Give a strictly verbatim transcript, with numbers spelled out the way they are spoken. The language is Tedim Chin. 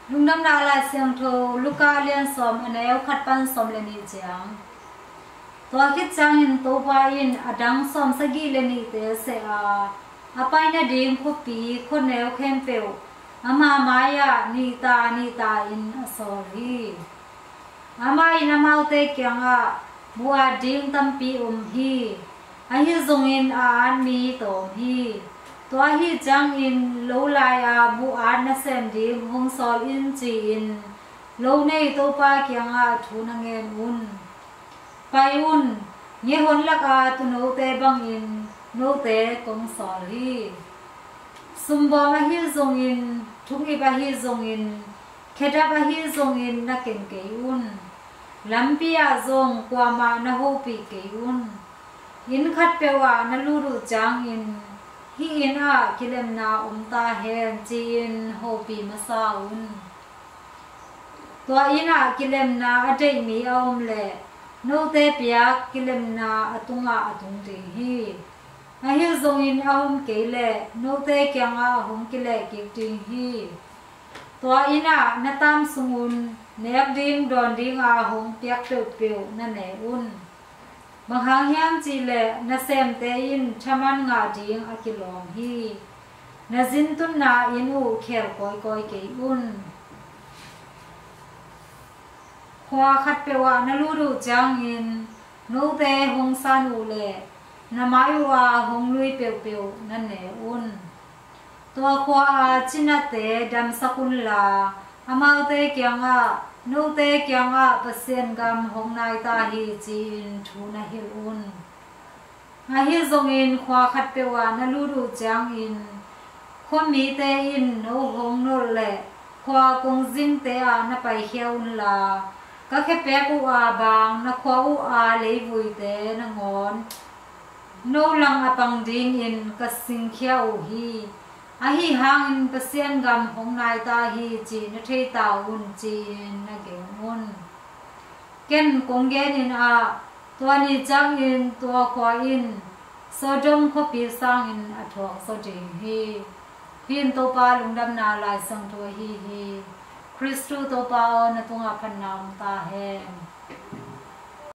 Lungdamna Lai Siangtho, Luka lian sawm, a neu khat pan sawm le nih ciang. Tua khit ciangin Topa in a dang sawm sagih le nihte seh a, a pai nading khuapi khuaneu khempeuh ama mai-ah nihta nihta in a sawl hi. Amah in amaute kiangah, "Buh at ding tampi om hi, ahi zongin a at mi tawm hi. Tua ahi ciangin lo lai-a buh at nasem ding hong sawl in," ci-in lo nei Topa kiangah thu na ngen un. Pai un, ngeihon laka tuunote bangin note kong sawl hi. Sumbawm ahi zongin, thungip ahi zongin, khedap ahi zongin na ken kei un. Lampi ah zong kuamah na hopih kei un. Inn khatpeuh ah na lut uh ciangin, "Hih inn ah kilemna om ta hen," ci-in hopih masa un. Tua inn ah kilemna a deih mi a om leh, note piak kilemna a tungah a tung ding hi. Ahi zongin a om kei leh, note kiangah hong kileh kik ding hi. Tua inn ah na taam sungun nek ding dawn dinga hong piak peuhpeuh na ne un. Bang hang hiam cih leh nasemte in thaman ngah ding a kilawm hi. Na zin tunna inn uh khel kawikawi kei un. Khua khatpeuh ah na lut uh ciangin note hong san uh leh na mai uh a hong lui peuhpeuh na ne un. Tua khua-a cinate damsak unla, amaute kiangah, "Note kiangah Pasian gam hong nai ta hi," ci-in thu na hilh un. Ahi zongin khua khatpeuh ah na lut uh ciangin khuamite in no hong nolh leh khua kongzingte ah na paikhia unla, ka khepek uh a bang na khua uh a leivuite nangawn no lang a pang dingin ka singkhia uh hi. Ahi hangin Pasian gam hong nai ta hi cih na thei ta un, ci-in na gen un. Ken kong genin ah, tua ni ciangin tua khua in Sodom khuapi sangin a thuak zaw ding hi. Hih in Topa Lungdamna Lai Siangtho ahi hi. Khristu Topa aw, na tungah phatna om ta hen.